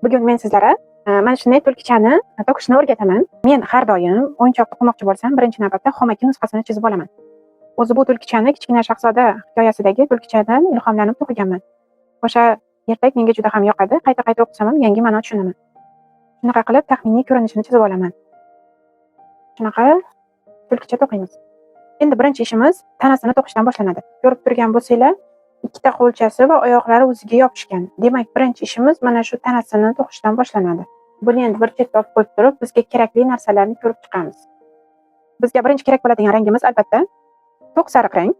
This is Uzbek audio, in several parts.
Bugun men sizlarga mana shunday tulkichani to'qishni o'rgataman. Men har doim o'yinchoq to'qimoqchi bo'lsam, birinchi navbatda xomaki nusxasini chizib olaman. O'zi bu tulkichani Kichkina shahzoda hikoyasidagi tulkichadan ilhomlanib to'qiganman. O'sha ertak menga juda ham yoqadi. Qayta-qayta o'qisam ham yangi ma'no tushunaman. Shunaqa qilib taxminiy ko'rinishini chizib olaman. Shunaqa tulkicha to'qiymiz. Endi birinchi ishimiz tanasini to'qishdan boshlanadi. Ko'rib turgan bo'lsanglar, ikkita qo'lchasi va oyoqlari o'ziga yopishgan. Demak, birinchi ishimiz mana shu tanasini to'qishdan boshlanadi. Buni endi bir chetga olib qo'yib turib, bizga kerakli narsalarni ko'rib chiqamiz. Bizga birinchi kerak bo'ladigan rangimiz albatta to'q sariq rang.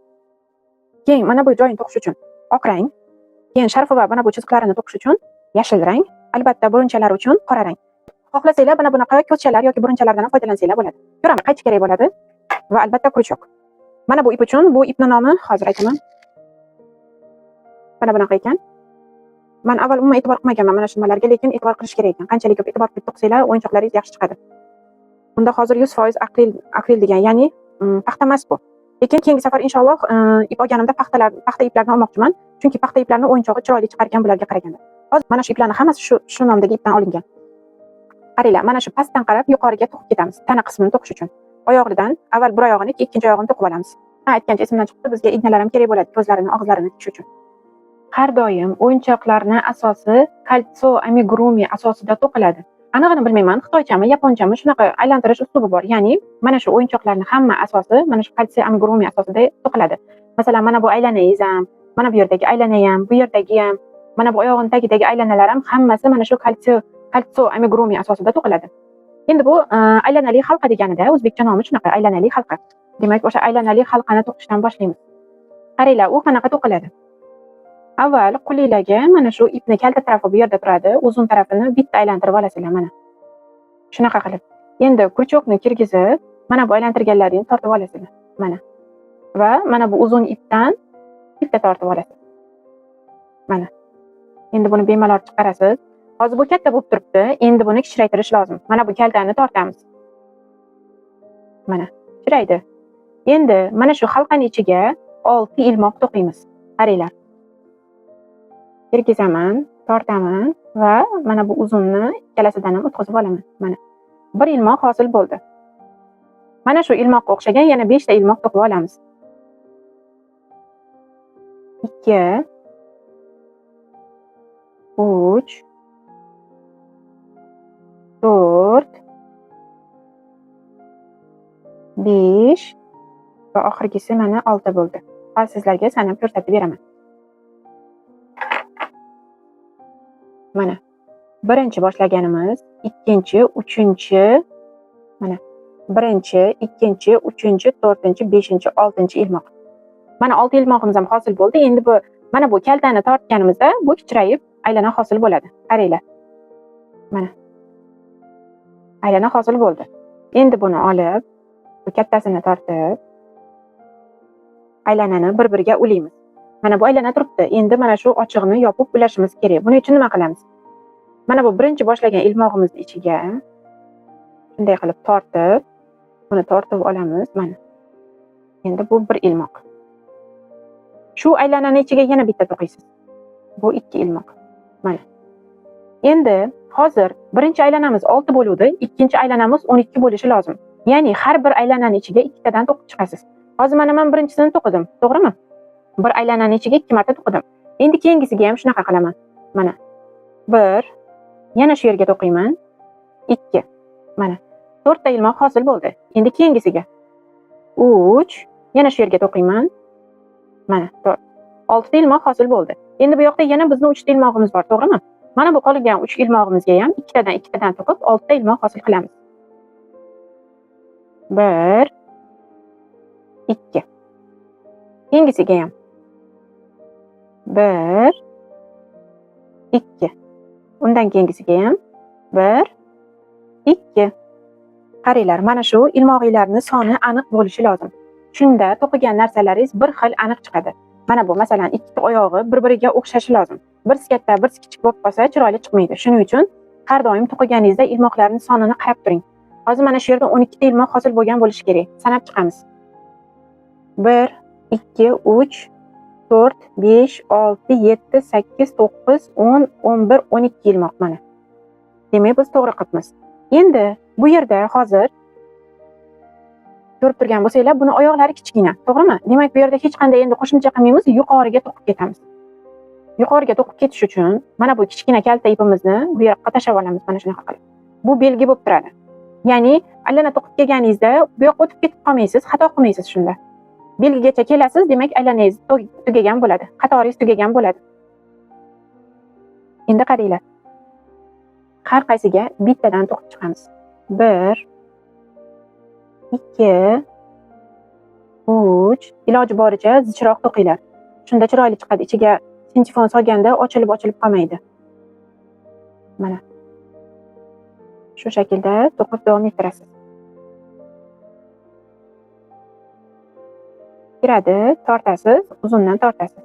Keyin mana bu joyini to'qish uchun oq rang. Keyin sharfi va mana bu chiziqlarini to'qish uchun yashil rang, albatta burunchalar uchun qora rang. Xohlasanglar, mana bunaqa ko'zchalar yoki burunchalardan ham foydalansanglar bo'ladi. Ko'ramiz, qaychi kerak bo'ladi va albatta крючок. Mana bu ip uchun, bu ipni nomi hozir aytaman. Mana bunaqa ekan. Man avval umuman e'tibor qilmaganman mana shu nimalarga, lekin e'tibor qilish kerak ekan. Qanchalik ko'p e'tibor qilib to'qisanglar, o'yinchoqlaringiz yaxshi chiqadi. Bunda hozir 100% akril, akril degan, ya'ni paxta emas bu. Lekin keyingi safar inshaalloh ip olganimda paxta iplarni olmoqchiman. Chunki paxta iplarni o'yinchog'i chiroyli chiqar ekan bularga qaraganda. Hozir mana shu iplarni hammasi shu nomdagi ipdan olingan. Qaranglar, mana shu pastdan qarab yuqoriga to'qib ketamiz, tana qismini to'qish uchun. Oyog'idan avval bir oyog'ini, ikkinchi oyog'ini to'qib olamiz. Ha, aytgancha esimdan chiqdi, bizga ignalar ham kerak bo'ladi, ko'zlarini, og'izlarini tikish uchun. Har doim o'yinchoqlarni asosi кольцо amigurumi asosida to'qiladi. Anig'ini bilmayman, xitoychami, yaponchami, shunaqa aylantirish uslubi bor. Ya'ni mana shu o'yinchoqlarni hamma asosi mana shu кольцо amigurumi asosida to'qiladi. Masalan, mana bu aylanangiz ham, mana bu yerdagi aylana ham, bu yerdagi ham, mana bu oyog'ini tagidagi aylanalar ham hammasi mana shu кольцо amigurumi asosida to'qiladi. Endi bu aylanali halqa deganida o'zbekcha nomi shunaqa, aylanali halqa. Demak, o'sha aylanali halqani to'qishdan boshlaymiz. Qaranglar, u qanaqa to'qiladi? Avval qo'linglarga mana shu ipni kalta tarafi bu yerda turadi, uzun tarafini bitta aylantirib olasizlar mana. Shunaqa qilib. Endi крючок ni kirgizib, mana bu aylantirganlaringni tortib olasizlar. Mana. Va mana bu uzun ipdan bitta tortib olasiz. Mana. Endi buni bemalol chiqarasiz. Hozir bu katta bo'lib turibdi. Endi buni kichraytirish lozim. Mana bu kaltani tortamiz. Mana, kichraydi. Endi mana shu halqani ichiga 6 ilmoq to'qiymiz. Qaranglar. Kirgizaman, tortaman va mana bu uzunni ikkalasidan ham o'tkazib olaman. Mana. Bir ilmoq hosil bo'ldi. Mana shu ilmoqqa o'xshagan yana 5 ta ilmoq to'qib olamiz. 2, 3, 4, 5 va oxirgisi mana 6 bo'ldi. Hozir sizlarga sanab ko'rsatib beraman. Mana birinchi boshlaganimiz, ikkinchi, uchinchi, mana birinchi, ikkinchi, uchinchi, to'rtinchi, beshinchi, oltinchi ilmoq. Mana 6 ilmog'imiz ham hosil bo'ldi. Endi bu mana bu kaltani tortganimizda bu kichrayib aylana hosil bo'ladi. Qaranglar. Mana. Aylana hosil bo'ldi. Endi buni olib, bu kattasini tortib, aylanani bir-biriga ulaymiz. Mana bu aylana turibdi. Endi mana shu ochiqni yopib ulashimiz kerak. Buning uchun nima qilamiz? Mana bu birinchi boshlagan ilmog'imizni ichiga shunday qilib tortib, buni tortib olamiz mana. Endi bu bir ilmoq. Shu aylanani ichiga yana bitta to'qiysiz. Bu 2 ilmoq. Mana. Endi hozir birinchi aylanamiz 6 bo'luvdi, ikkinchi aylanamiz 12 bo'lishi lozim. Ya'ni har bir aylanani ichiga ikkitadan to'qib chiqasiz. Hozir mana men birinchisini to'qidim, to'g'rimi? Bir aylanani ichiga 2 marta to'qidim. Endi keyingisiga ham shunaqa qilaman. Mana. 1, yana shu yerga to'qiyman. 2. Mana. 4 ta ilmoq hosil bo'ldi. Endi keyingisiga 3, yana shu yerga to'qiyman. Mana 4. 6 ta ilmoq hosil bo'ldi. Endi bu yoqda yana bizni 3 ta ilmog'imiz bor, to'g'rimi? Mana bu qolgan 3 ilmog'imizga ham ikkitadan ikkitadan to'qib 6 ta ilmoq hosil qilamiz. 1, 2. Keyingisiga ham 1, 2. Undan keyingisiga ham 1, 2. Qaranglar, mana shu ilmog'inglarning soni aniq bo'lishi lozim. Shunda to'qigan narsalaringiz bir xil aniq chiqadi. Mana bu masalan ikkita oyog'i bir-biriga o'xshashi lozim. Birisi katta, birisi kichik bo'lib qolsa chiroyli chiqmaydi. Shuning uchun har doim to'qiganingizda ilmoqlarning sonini qarab turing. Hozir mana shu yerda 12 ta ilmoq hosil bo'lgan bo'lishi kerak. Sanab chiqamiz. 1, 2, 3, 4, 5, 6, 7, 8, 9, 10, 11, 12 ilmoq mana. Demak, biz to'g'ri qilibmiz. Endi bu yerda hozir ko'rib turgan bo'lsanglar, buni oyoqlari kichkina, to'g'rimi? Demak, bu yerda hech qanday endi qo'shimcha qilmaymiz, yuqoriga to'qib ketamiz. Yuqoriga to'qib ketish uchun mana bu kichkina kalta ipimizni bu yoqqa tashlab olamiz, mana shunaqa qilib. Bu belgi bo'lib turadi. Ya'ni aylana to'qib kelganingizda bu yoqqa o'tib ketib qolmaysiz, xato qilmaysiz shunda. Belgigacha kelasiz, demak aylanangiz tugagan bo'ladi, qatoringiz tugagan bo'ladi. Endi qaranglar. Har qaysiga bittadan to'qib chiqamiz. 1 2 3. Iloji boricha zichroq to'qinglar. Shunda chiroyli chiqadi. Ichiga sintifon solganda ochilib-ochilib qolmaydi. Mana. Shu shaklda to'qib davom ettirasiz. Kiradi, tortasiz, uzundan tortasiz.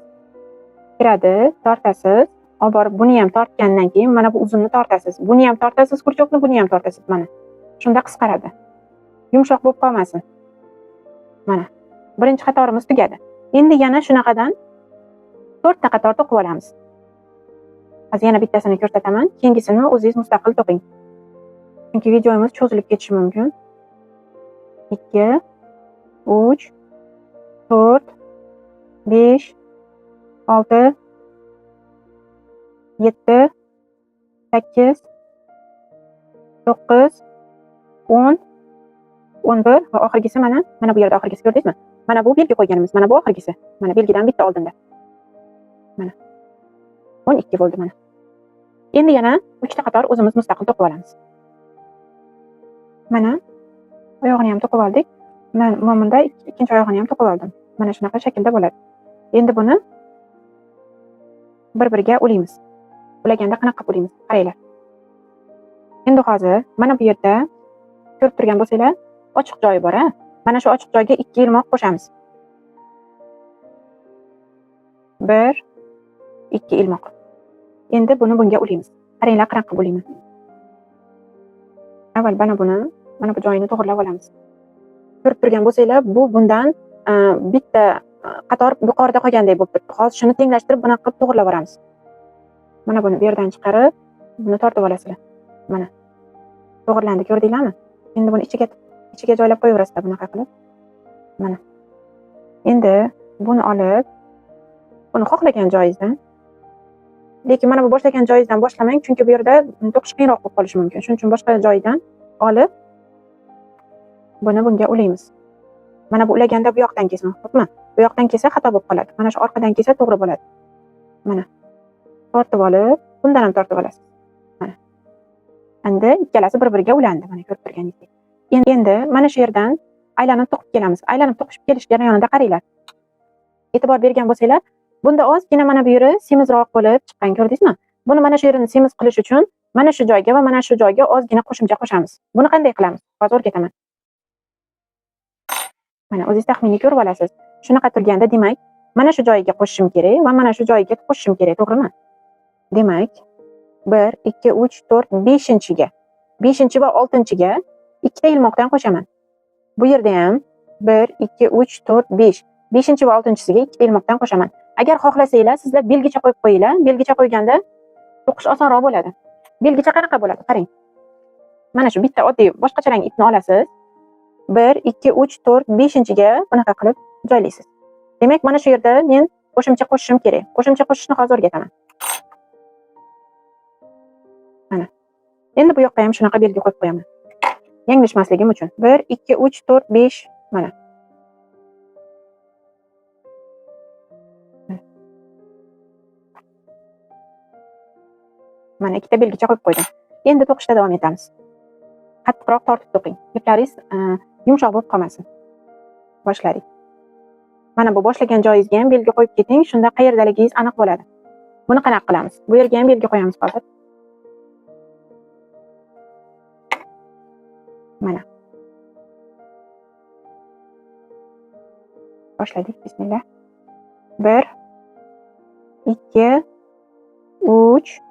Kiradi, tortasiz. Olib borib buni ham tortgandan keyin mana bu uzunni tortasiz. Buni ham tortasiz, kurchokni, buni ham tortasiz mana. Shunda qisqaradi. Yumshoq bo'lib qolmasin. Mana. Birinchi qatorimiz tugadi. Endi yana shunaqadan 4 ta qator to'qib olamiz. Hozir yana bittasini ko'rsataman. Keyingisini o'zingiz mustaqil to'qing. Chunki videomiz cho'zilib ketishi mumkin. 2 3 4 5 6 7 8 9 10 11 va oxirgisi mana bu yerda oxirgisi ko'rdingizmi? Mana bu belgi qo'yganimiz, mana bu oxirgisi. Mana belgidan bitta oldinda. Mana 12 bo'ldi mana. Endi yana 3 ta qator o'zimiz mustaqil to'qib olamiz. Mana oyog'ini ham to'qib oldik. Men mana bunda ikkinchi oyog'ini ham to'qib oldim. Mana shunaqa shaklda bo'ladi. Endi buni bir-biriga ulaymiz. Ulaganda qanaqa qilib ulaymiz? Qaranglar. Endi hozir mana bu yerda ko'rib turgan bo'lsanglar, ochiq joyi bor, ha? Mana shu ochiq joyga 2 ilmoq qo'shamiz. 1 2 ilmoq. Endi buni bunga ulaymiz. Qaranglar, qanaqa qilib ulayman. Avval mana buni, mana bu joyini to'g'rilab olamiz. Ko'rib turgan bo'lsanglar, bu bundan bitta qator yuqorida qolgandek bo'lib turibdi. Hozir shuni tenglashtirib, bunaqa qilib to'g'rilab olamiz. Mana buni bu yerdan chiqarib, buni tortib olasizlar. Mana. To'g'rilandi, ko'rdinglarmi? Endi buni ichiga joylab qo'yaverasizlar bunaqa qilib. Mana. Endi buni olib, buni xohlagan joyingizdan, lekin mana bu boshlagan joyingizdan boshlamang, chunki bu yerda to'qish qiyinroq bo'lib qolishi mumkin. Shuning uchun boshqa joyidan olib buni bunga ulaymiz. Mana bu ulaganda bu yoqdan kelsin, xo'pmi? Bu yoqdan kelsa xato bo'lib qoladi. Mana shu orqadan kelsa to'g'ri bo'ladi. Mana. Tortib olib, bundan ham tortib olasiz. Mana. Endi ikkalasi bir-biriga ulandi, mana ko'rib turganingizdek. Endi mana shu yerdan aylanib to'qib kelamiz. Aylanib to'qishib kelish jarayonida qaranglar. E'tibor bergan bo'lsanglar, bunda ozgina mana bu yeri semizroq bo'lib chiqqan, ko'rdingizmi? Buni mana shu yerini semiz qilish uchun mana shu joyga va mana shu joyga ozgina qo'shimcha qo'shamiz. Buni qanday qilamiz? Hozir o'rgataman. Mana o'zingiz taxminiy ko'rib olasiz. Shunaqa turganda, demak, mana shu joyiga qo'shishim kerak va mana shu joyiga qo'shishim kerak, to'g'rimi? Demak, 1 2 3 4 5-ga, 5 va 6-ga ikkita ilmoqdan qo'shaman. Bu yerda ham 1 2 3 4 5, 5 va 6-siga ikkita ilmoqdan qo'shaman. Agar xohlasanglar, sizlar belgicha qo'yib qo'yinglar. Belgicha qo'yganda to'qish osonroq bo'ladi. Belgicha qanaqa bo'ladi? Qarang. Mana shu bitta oddiy boshqacha rang ipni olasiz. 1 2 3 4 5-ga bunaqa qilib joylaysiz. Demak, mana shu yerda men qo'shimcha qo'shishim kerak. Qo'shimcha qo'shishni hozir o'rgataman. Mana. Endi bu yoqqa ham shunaqa belgi qo'yib qo'yaman. Yanglishmasligim uchun. 1 2 3 4 5 mana. Mana ikkita belgicha qo'yib qo'ydim. Endi to'qishda davom etamiz. Qattiqroq tortib to'qing. Iplaringiz yumshoq bo'lib qolmasin. Boshladik. Mana bu boshlagan joyingizga ham belgi qo'yib keting, shunda qayerdaligingiz aniq bo'ladi. Buni qanaqa qilamiz? Bu yerga ham belgi qo'yamiz hozir. Mana. Boshladik. Bismillah. 1 2 3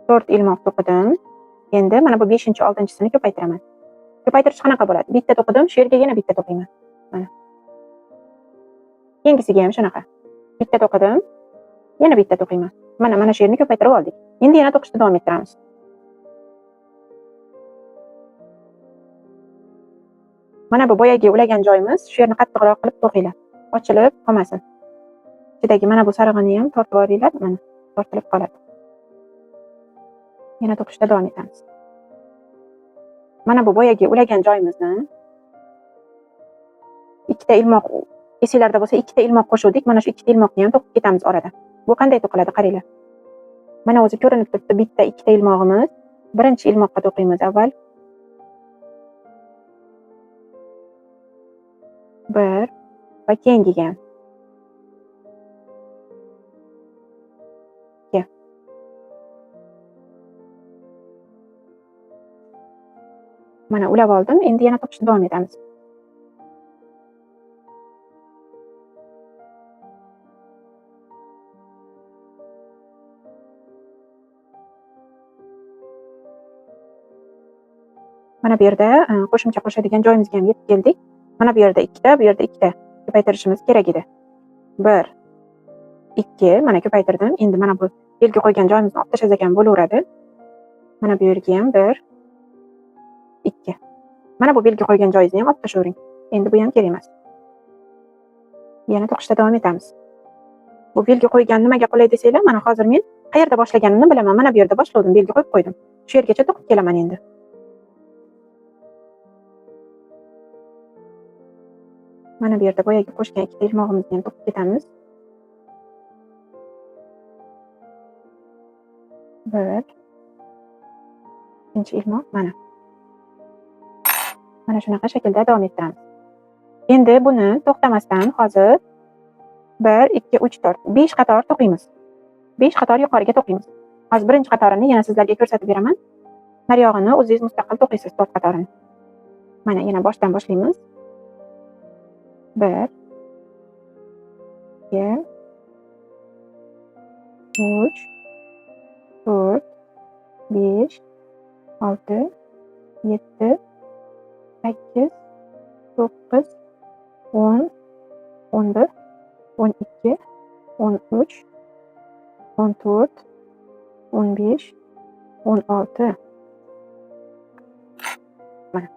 4 ilmoq to'qidim. Endi mana bu 5-chi, 6-chisini ko'paytiraman. Ko'paytirish qanaqa bo'ladi? Bitta to'qidim, shu yerga yana bitta to'qiyman. Mana. Keyingisiga ham shunaqa. Bitta to'qidim, yana bitta to'qiyman. Mana shu yerni ko'paytirib oldik. Endi yana to'qishni davom ettiramiz. Mana bu boyagi ulagan joyimiz, shu yerni qattiqroq qilib to'qinglar. Ochilib qolmasin. Ichidagi mana bu sarig'ini ham tortib olinglar, mana tortilib qoladi. Yana to'qishda davom etamiz. Mana bu boyagi ulagan joyimizni ikkita ilmoq, esinglarda bo'lsa ikkita ilmoq qo'shuvdik. Mana shu ikkita ilmoqni ham to'qib ketamiz orada. Bu qanday to'qiladi qaranglar. Mana o'zi ko'rinib turibdi bitta, ikkita ilmog'imiz. Birinchi ilmoqqa to'qiymiz avval. 1 va keyingiga ham. 2. Mana ulab oldim. Endi yana to'qishni davom etamiz. Mana bu yerda qo'shimcha qo'shadigan joyimizga ham yetib keldik. Mana bu yerda ikkita, bu yerda ikkita ko'paytirishimiz kerak edi. 1, 2, mana ko'paytirdim. Endi mana bu belgi qo'ygan joyimizni olib tashlasak ham bo'laveradi. Mana bu yerga ham 1, 2. Mana bu belgi qo'ygan joyingizni ham olib tashlavering. Endi bu ham kerak emas. Yana to'qishda davom etamiz. Bu belgi qo'ygan nimaga qulay desanglar, mana hozir men qayerda boshlaganimni bilaman. Mana bu yerda boshladim, belgi qo'yib qo'ydim. Shu yergacha to'qib kelaman endi. Mana bu yerda boyagi qo'shgan ikkita ilmog'imizni ham to'qib ketamiz. 1, ikkinchi ilmoq mana. Mana shunaqa shaklda davom ettiramiz. Endi buni to'xtamasdan hozir 1, 2, 3, 4, 5 qator to'qiymiz. 5 qator yuqoriga to'qiymiz. Hozir birinchi qatorini yana sizlarga ko'rsatib beraman. Naryog'ini o'zingiz mustaqil to'qiysiz, 4 qatorini. Mana yana boshdan boshlaymiz. 1, 2, 3, 4, 5, 6, 7, 8, 9, 10, 11, 12, 13, 14, 15, 16. Mana.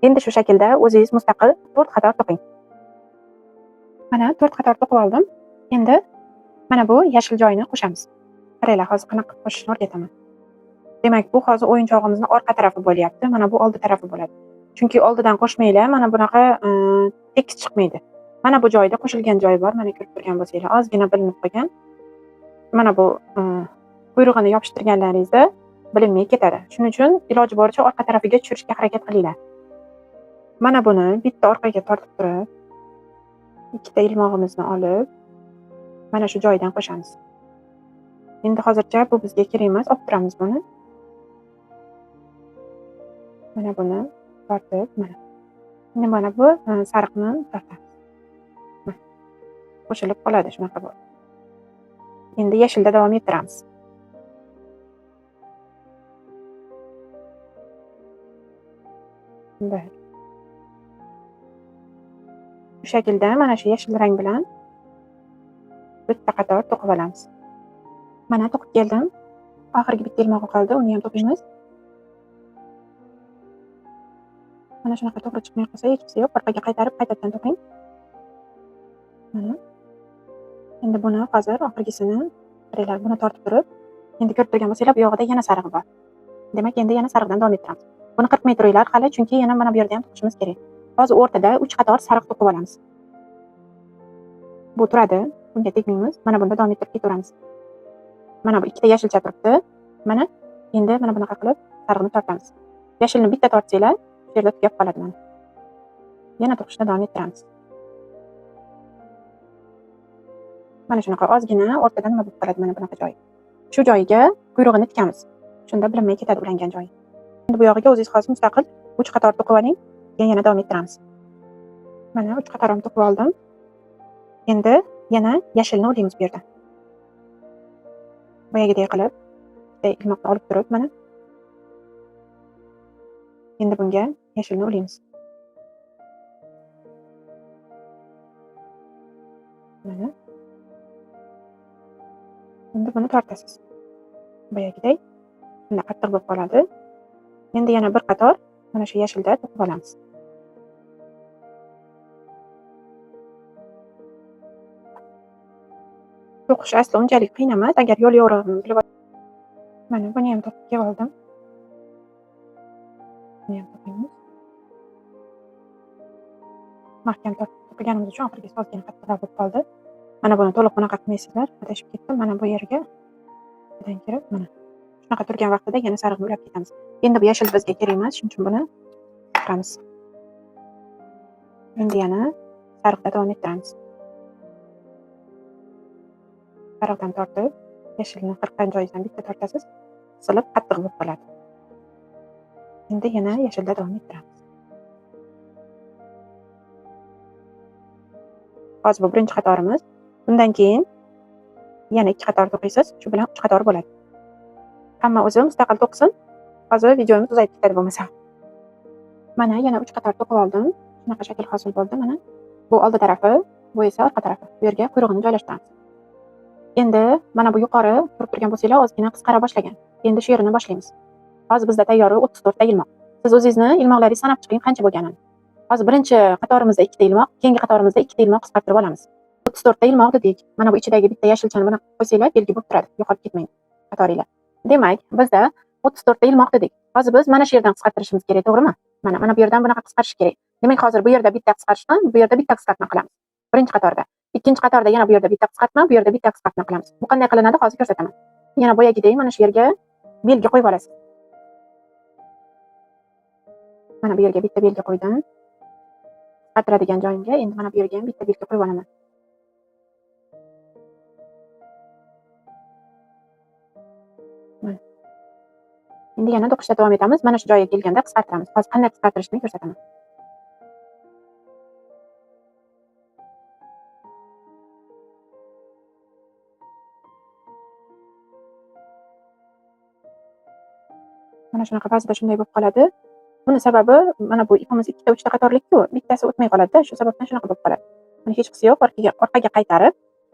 Endi shu shaklda o'zingiz mustaqil 4 qator to'qing. Mana 4 qator to'qib oldim. Endi mana bu yashil joyini qo'shamiz. Qaranglar, hozir qanaqa qo'shishni o'rgataman. Demak, bu hozir o'yinchog'imizning orqa tarafi bo'lyapti. Mana bu oldi tarafi bo'ladi. Chunki oldidan qo'shmanglar, mana bunaqa tekis chiqmaydi. Mana bu joyda qo'shilgan joyi bor, mana ko'rib turgan bo'lsanglar, ozgina bilinib qolgan. Mana bu quyrug'ini yopishtirganlaringizda bilinmay ketadi. Shuning uchun iloji boricha orqa tarafiga tushirishga harakat qilinglar. Mana buni bitta orqaga tortib turib, ikkita ilmog'imizni olib, mana shu joydan qo'shamiz. Endi hozircha bu bizga kerak emas, olib turamiz buni. Mana buni tortib, mana. Endi mana bu sariqni tortamiz. Mana. Qo'shilib qoladi shunaqa bo'lib. Endi yashilda davom ettiramiz. Bir. Shu shaklda mana shu yashil rang bilan bitta qator to'qib olamiz. Mana to'qib keldim. Oxirgi bitta ilmog'i qoldi, uni ham to'qiymiz. Mana shunaqa to'g'ri chiqmay qolsa, hech narsa yo'q, orqaga qaytarib qaytadan to'qing. Mana. Endi buni hozir oxirgisini qaranglar, buni tortib turib, endi ko'rib turgan bo'lsanglar, bu yog'ida yana sarig'i bor. Demak, endi yana sarig'idan davom ettiramiz. Buni qirqmay turinglar hali, chunki yana mana bu yerda ham to'qishimiz kerak. Hozir o'rtada 3 qator sariq to'qib olamiz. Bu turadi, bunga tegmaymiz. Mana bunda davom ettirib ketaveramiz. Mana bu ikkita yashilcha turibdi. Mana endi mana bunaqa qilib sarig'ini tortamiz. Yashilni bitta tortsanglar, shu yerda tugab qoladi mana. Yana to'qishni davom ettiramiz. Mana shunaqa ozgina o'rtada nima bo'lib qoladi mana bunaqa joyi. Shu joyiga quyrug'ini tikamiz. Shunda bilinmay ketadi ulangan joyi. Endi bu yog'iga o'zingiz hozir mustaqil 3 qator to'qib oling, keyin yana davom ettiramiz. Mana 3 qatorimni to'qib oldim. Endi yana yashilni ulaymiz bu yerda. Boyagidek qilib, bitta ilmoqni olib turib, mana. Endi bunga yashilni ulaymiz. Mana. Endi buni tortasiz. Boyagiday shunday qattiq bo'lib qoladi. Endi yana bir qator mana shu yashilda to'qib olamiz. To'qish asli unchalik qiyin emas, agar yo'l yo'rig'ini bilib. Mana buni ham to'qib kelib oldim. Buni ham to'qiymiz. Mahkam to'qiganimiz uchun oxirgisi ozgina qattiqroq bo'lib qoldi. Mana buni to'liq bunaqa qilmaysizlar, adashib ketdim. Mana bu yerga kirib, mana shunaqa turgan vaqtida yana sarig'ini ulab ketamiz. Endi bu yashil bizga kerak emas, shuning uchun buni qiramiz. Endi yana sariqda davom ettiramiz. Sariqdan tortib, yashilni qirqqan joyidan bitta tortasiz, qisilib qattiq bo'lib qoladi. Endi yana yashilda davom ettiramiz. Hozir bu birinchi qatorimiz. Bundan keyin yana 2 qator to'qiysiz, shu bilan 3 qator bo'ladi. Hamma o'zi mustaqil to'qisin. Hozir videomiz uzayib ketadi bo'lmasa. Mana yana 3 qator to'qib oldim. Shunaqa shakl hosil bo'ldi. Mana bu oldi tarafi, bu esa orqa tarafi. Bu yerga quyrug'ini joylashtiramiz. Endi mana bu yuqori turib turgan bo'lsanglar ozgina qisqara boshlagan. Endi shu yerini boshlaymiz. Hozir bizda tayyori 34 ta ilmoq. Siz o'zingizni ilmoqlaringizni sanab chiqing qancha bo'lganini. Hozir birinchi qatorimizda 2 ta ilmoq, keyingi qatorimizda 2 ta ilmoq qisqartirib olamiz. 34 ta ilmoq dedik. Mana bu ichidagi bitta yashilchani buni qo'ysanglar belgi bo'lib turadi, yo'qolib ketmaydi qatoringlar. Demak, bizda 34 ta ilmoq dedik. Hozir biz mana shu yerdan qisqartirishimiz kerak, to'g'rimi? Mana bu yerdan bunaqa qisqarish kerak. Demak, hozir bu yerda bitta qisqartma, bu yerda bitta qisqartma qilamiz. Birinchi qatorda. Ikkinchi qatorda yana bu yerda bitta qisqartma, bu yerda bitta qisqartma qilamiz. Bu qanday qilinadi hozir ko'rsataman. Yana boyagidek mana shu yerga belgi qo'yib olasiz. Mana bu yerga bitta belgi qo'ydim. Qisqartiradigan joyimga endi mana bu yerga ham bitta belgi qo'yib olaman. Mana. Endi yana to'qishda davom etamiz. Mana shu joyga kelganda qisqartiramiz. Hozir qanday qisqartirishni ko'rsataman. Mana shunaqa ba'zida shunday bo'lib qoladi. Buni sababi mana bu ipimiz 2 ta 3 ta qatorlik-ku, bittasi o'tmay qoladi-da, shu sababdan shunaqa bo'lib qoladi. Buni hech qisi yo'q, orqaga qaytarib,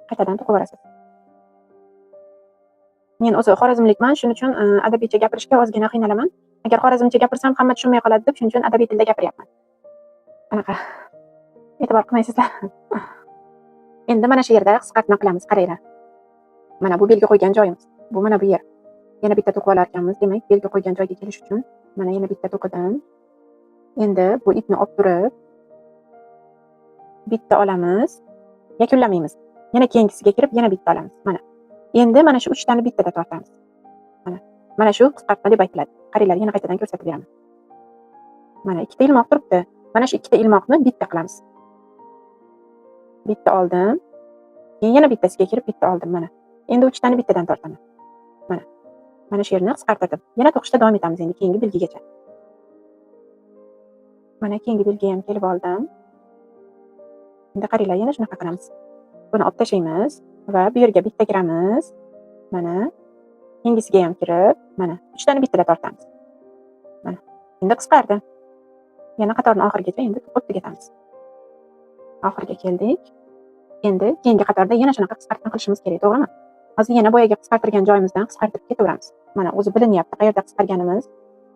qaytadan to'qib yuborasiz. Men o'zi xorazmlikman, shuning uchun adabiycha gapirishga ozgina qiynalaman. Agar xorazmcha gapirsam hamma tushunmay qoladi deb, shuning uchun adabiy tilda gapiryapman. Anaqa e'tibor qilmaysizlar. Endi mana shu yerda qisqartma qilamiz, qaranglar. Mana bu belgi qo'ygan joyimiz. Bu mana bu yer. Yana bitta to'qib olar ekanmiz. Demak, belgi qo'ygan joyga kelish uchun mana yana bitta to'qidim. Endi bu ipni olib turib bitta olamiz. Yakunlamaymiz. Yana keyingisiga kirib yana bitta olamiz. Mana. Endi mana shu 3 tani bittada tortamiz. Mana. Mana shu qisqartma deb aytiladi. Qaranglar, yana qaytadan ko'rsatib beraman. Mana 2 ta ilmoq turibdi. Mana shu 2 ta ilmoqni bitta qilamiz. Bitta oldim. Keyin yana bittasiga kirib bitta oldim mana. Endi 3 tani bittadan tortaman. Mana. Mana shu yerni qisqartirdim. Yana to'qishda davom etamiz endi keyingi belgigacha. Mana keyingi belgiga ham kelib oldim. Endi qaranglar, yana shunaqa qilamiz. Buni olib tashlaymiz va bu yerga bitta kiramiz. Mana keyingisiga ham kirib, mana 3 tani bittada tortamiz. Mana endi qisqardi. Yana qatorni oxirigacha endi to'qib tugatamiz. Oxiriga keldik. Endi keyingi qatorda yana shunaqa qisqartma qilishimiz kerak, to'g'rimi? Hozir yana boyagi qisqartirgan joyimizdan qisqartirib ketaveramiz. Mana o'zi bilinyapti, qayerda qisqarganimiz.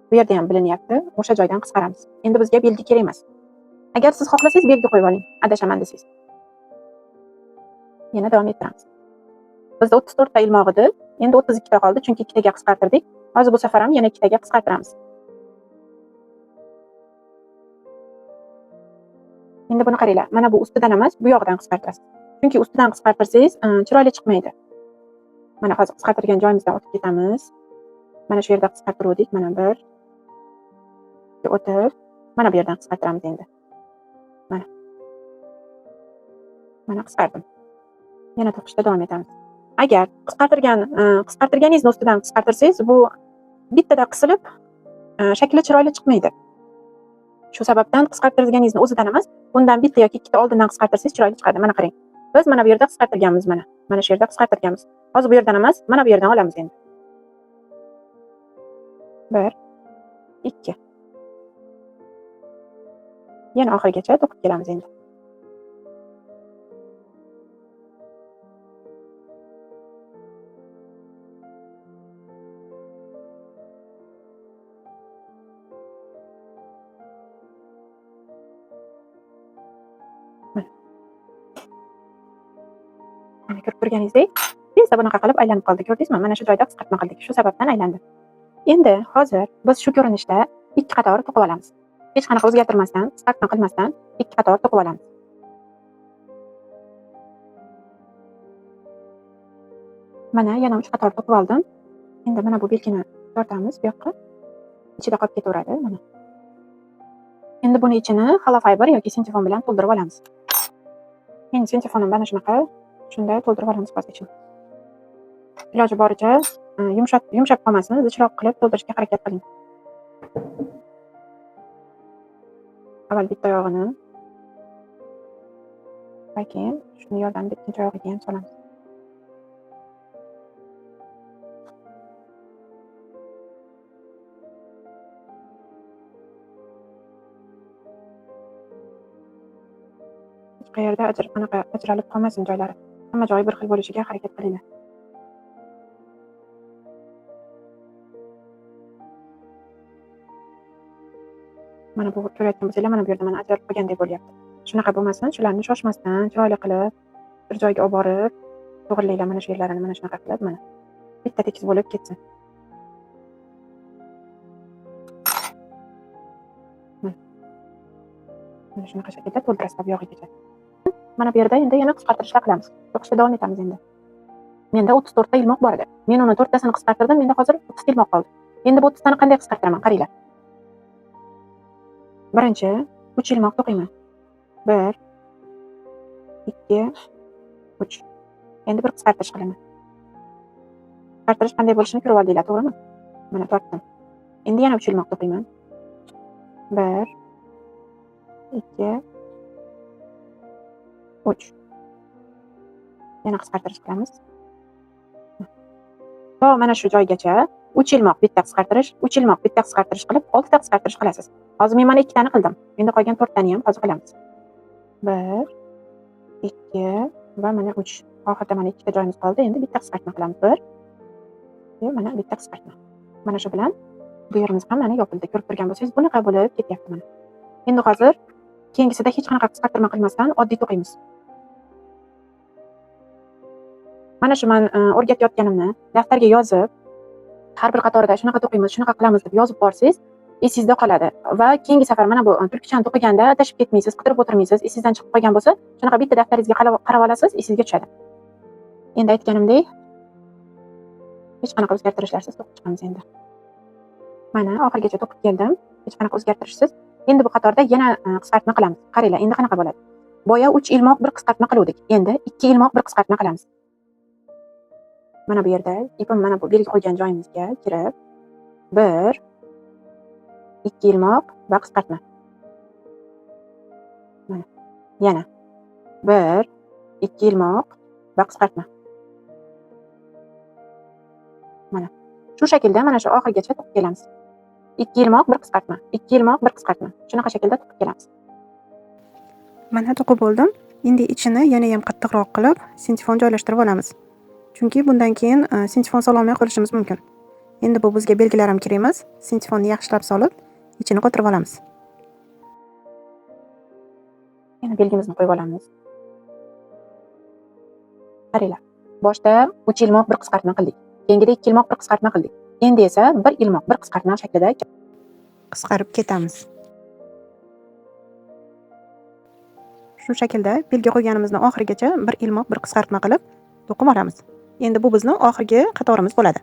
Bu yerda ham bilinyapti. O'sha joydan qisqaramiz. Endi bizga belgi kerak emas. Agar siz xohlasangiz belgi qo'yib oling, adashaman desangiz. Yana davom ettiramiz. Bizda 34 ta ilmoq edi. Endi 32 ta qoldi, chunki 2 taga qisqartirdik. Hozir bu safar ham yana 2 taga qisqartiramiz. Endi buni qaranglar. Mana bu ustidan emas, bu yog'idan qisqartirasiz. Chunki ustidan qisqartirsangiz, chiroyli chiqmaydi. Mana hozir qisqartirgan joyimizdan o'tib ketamiz. Mana shu yerda qisqartiruvdik. Mana bir o'tib, mana bu yerdan qisqartiramiz endi. Mana. Mana qisqardim. Yana to'qishda davom etamiz. Agar qisqartirganingizni ustidan qisqartirsangiz, bu bittada qisilib, shakli chiroyli chiqmaydi. Shu sababdan qisqartirganingizni o'zidan emas, bundan bitta yoki ikkita oldindan qisqartirsangiz chiroyli chiqadi. Mana qarang. Biz mana bu yerda qisqartirganmiz mana. Mana shu yerda qisqartirganmiz. Hozir bu yerdan emas, mana bu yerdan olamiz endi. 1 2. Yana oxirigacha to'qib kelamiz endi. Mana ko'rib turganingizdek, tezda bunaqa qilib aylanib qoldi. Ko'rdingizmi? Mana shu joyda qisqartma qildik. Shu sababdan aylandi. Endi hozir biz shu ko'rinishda 2 qator to'qib olamiz. Hech qanaqa o'zgartirmasdan, qisqartma qilmasdan 2 qator to'qib olamiz. Mana yana 3 qator to'qib oldim. Endi mana bu belgini tortamiz bu yoqqa. Ichida qolib ketaveradi mana. Endi buni ichini holofiber yoki sintifon bilan to'ldirib olamiz. Endi sintifonim mana shunaqa, shunda to'ldirib olamiz hozir ichini. Iloji boricha yumshab qolmasin, zichroq qilib to'ldirishga harakat qiling. Avval bitta oyog'ini va keyin shuni yordamida ikkinchi oyog'iga ham solamiz. Hech qayerda anaqa ajralib qolmasin joylari. Hamma joyi bir xil bo'lishiga harakat qilinglar. Mana bu ko'rayotgan bo'lsanglar, mana bu yerda mana ajralib qolgandek bo'lyapti. Shunaqa bo'lmasin, shularni shoshmasdan chiroyli qilib bir joyga olib borib to'g'rilanglar mana shu yerlarini, mana shunaqa qilib mana bitta tekis bo'lib ketsin. Mana. Mana shunaqa shaklda to'ldirasizlar bu yog'igacha. Mana bu yerda endi yana qisqartirishlar qilamiz. To'qishda davom etamiz endi. Menda 34 ta ilmoq bor edi. Men uni 4 tasini qisqartirdim, menda hozir 30 ta ilmoq qoldi. Endi bu 30 tani qanday qisqartiraman? Qaranglar. Birinchi 3 ilmoq to'qiyman. 1 2 3. Endi bir qisqartirish qilaman. Qisqartirish qanday bo'lishini ko'rib oldinglar, to'g'rimi? Mana tortdim. Endi yana 3 ilmoq to'qiyman. 1 2 3. Yana qisqartirish qilamiz. To mana shu joygacha 3 ilmoq bitta qisqartirish, 3 ilmoq bitta qisqartirish qilib 6 ta qisqartirish qilasiz. Hozir men mana 2 tani qildim. Endi qolgan 4 tani ham hozir qilamiz. 1 2 va mana 3. Oxirida mana 2 ta joyimiz qoldi. Endi bitta qisqartma qilamiz. 1 2 mana bitta qisqartma. Mana shu bilan bu yerimiz ham mana yopildi. Ko'rib turgan bo'lsangiz, bunaqa bo'lib ketyapti mana. Endi hozir keyingisida hech qanaqa qisqartirma qilmasdan oddiy to'qiymiz. Mana shu men o'rgatayotganimni daftarga yozib, har bir qatorida shunaqa to'qiymiz, shunaqa qilamiz deb yozib borsangiz, esingizda qoladi va keyingi safar mana bu tulkichani to'qiganda adashib ketmaysiz, qidirib o'tirmaysiz, esingizdan chiqib qolgan bo'lsa, shunaqa bitta daftaringizga qarab olasiz, esingizga tushadi. Endi aytganimdek, hech qanaqa o'zgartirishlarsiz to'qib chiqamiz endi. Mana oxirigacha to'qib keldim, hech qanaqa o'zgartirishsiz. Endi bu qatorda yana qisqartma qilamiz. Qaranglar, endi qanaqa bo'ladi? Boya 3 ilmoq bir qisqartma qiluvdik. Endi 2 ilmoq bir qisqartma qilamiz. Mana bu yerda ipim mana bu belgi qo'ygan joyimizga kirib 1 2 ilmoq va qisqartma. Mana yana 1 2 ilmoq va qisqartma. Mana shu shaklda mana shu oxirigacha to'qib kelamiz. 2 ilmoq bir qisqartma, 2 ilmoq bir qisqartma. Shunaqa shaklda to'qib kelamiz. Mana to'qib bo'ldim. Endi ichini yana ham qattiqroq qilib sintifon joylashtirib olamiz. Chunki bundan keyin sintifon sololmay qolishimiz mumkin. Endi bu bizga belgilar ham kerak emas. Sintifonni yaxshilab solib, ichini qotirib olamiz. Yana belgimizni qo'yib olamiz. Qaranglar. Boshda 3 ilmoq bir qisqartma qildik. Keyingida 2 ilmoq bir qisqartma qildik. Endi esa 1 ilmoq bir qisqartma shaklida qisqarib ketamiz. Shu shaklda belgi qo'yganimizni oxirigacha 1 ilmoq bir qisqartma qilib to'qib olamiz. Endi bu bizning oxirgi qatorimiz bo'ladi.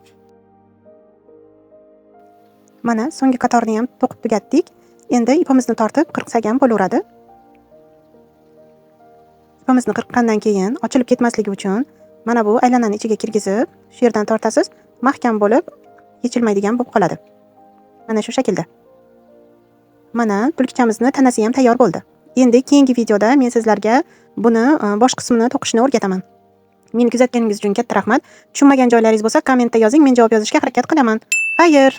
Mana so'nggi qatorni ham to'qib tugatdik. Endi ipimizni tortib qirqsak ham bo'laveradi. Ipimizni qirqqandan keyin ochilib ketmasligi uchun mana bu aylanani ichiga kirgizib, shu yerdan tortasiz, mahkam bo'lib yechilmaydigan bo'lib qoladi. Mana shu shaklda. Mana tulkichamizni tanasi ham tayyor bo'ldi. Endi keyingi videoda men sizlarga buni bosh qismini to'qishni o'rgataman. Meni kuzatganingiz uchun katta rahmat. Tushunmagan joylaringiz bo'lsa, kommentda yozing, men javob yozishga harakat qilaman. Xayr.